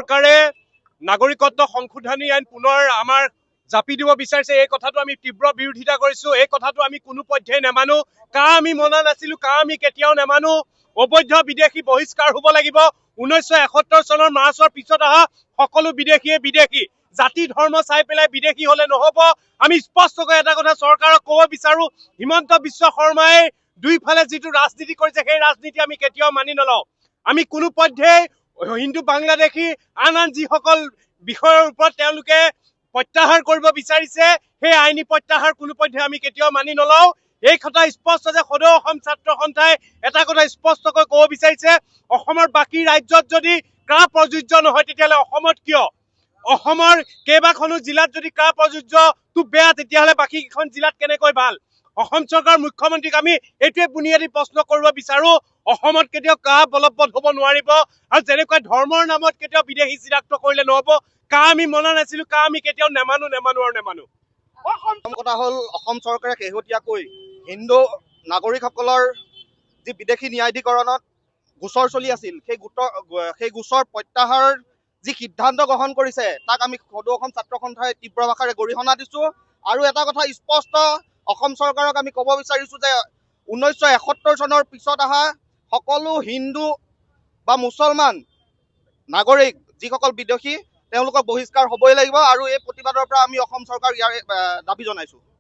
চৰকাৰে নাগৰিকত্ব সংশোধনী আইন পুনৰ আমাৰ জাপি দিব বিচাৰিছে, এই কথাটো আমি তীব্ৰ বিৰোধিতা কৰিছো। এই কথাটো আমি কোনো পধ্যেই নেমানো। কা আমি মনা নাছিলো, কা আমি কেতিয়াও নেমানো। অবৈধ বিদেশী বহিষ্কাৰ হ'ব লাগিব। 1971 চনৰ মাৰ্চৰ পিছত অহা সকলো বিদেশীয়ে বিদেশী, জাতি ধৰ্ম চাই পেলাই বিদেশী হলে নহ'ব। আমি স্পষ্টকৈ এটা কথা চৰকাৰক ক'ব বিচাৰো, হিমন্ত বিশ্ব শৰ্মাই দুইফালে যিটো ৰাজনীতি কৰিছে সেই ৰাজনীতি আমি কেতিয়াও মানি নলওঁ। আমি কোনো পধ্যেই হিন্দু বাংলাদেশী আন আন যিসকল বিষয়ৰ ওপৰত তেওঁলোকে প্ৰত্যাহাৰ কৰিব বিচাৰিছে সেই আইনী প্ৰত্যাহাৰ কোনো পধ্যে আমি কেতিয়াও মানি নলওঁ। এই কথা স্পষ্ট যে সদৌ অসম ছাত্ৰ সন্থাই এটা কথা স্পষ্টকৈ ক'ব বিচাৰিছে, অসমৰ বাকী ৰাজ্যত যদি কা প্ৰযোজ্য নহয় তেতিয়াহ'লে অসমত কিয়? অসমৰ কেইবাখনো জিলাত যদি কা প্ৰযোজ্যটো বেয়া তেতিয়াহ'লে বাকী কেইখন জিলাত কেনেকৈ ভাল? অসম চৰকাৰৰ মুখ্যমন্ত্ৰীক আমি এইটোৱে বুনিয়াদী প্ৰশ্ন কৰিব বিচাৰো, অসমত কেতিয়াও কা বলবৎ হ'ব নোৱাৰিব আৰু যেনেকুৱা ধৰ্মৰ নামত কেতিয়াও বিদেশী চিনাক্ত কৰিলে নহ'ব। কা আমি মনা নাছিলো, কা আমি কেতিয়াও নেমানো, নেমানো আৰু নেমানো। প্ৰথম কথা হ'ল, অসম চৰকাৰে শেহতীয়াকৈ হিন্দু নাগৰিকসকলৰ যি বিদেশী ন্যায়াধীকৰণত গোচৰ চলি আছিল সেই গোচৰ প্ৰত্যাহাৰ যি সিদ্ধান্ত গ্ৰহণ কৰিছে তাক আমি সদৌ অসম ছাত্ৰ সন্থাই তীব্ৰ ভাষাৰে গৰিহণা দিছোঁ। আৰু এটা কথা স্পষ্ট অসম চৰকাৰক আমি ক'ব বিচাৰিছোঁ যে 1971 চনৰ পিছত অহা সকলো হিন্দু বা মুছলমান নাগৰিক যিসকল বিদেশী তেওঁলোকক বহিষ্কাৰ হ'বই লাগিব। আৰু এই প্ৰতিবাদৰ পৰা আমি অসম চৰকাৰক ইয়াৰে দাবী জনাইছোঁ।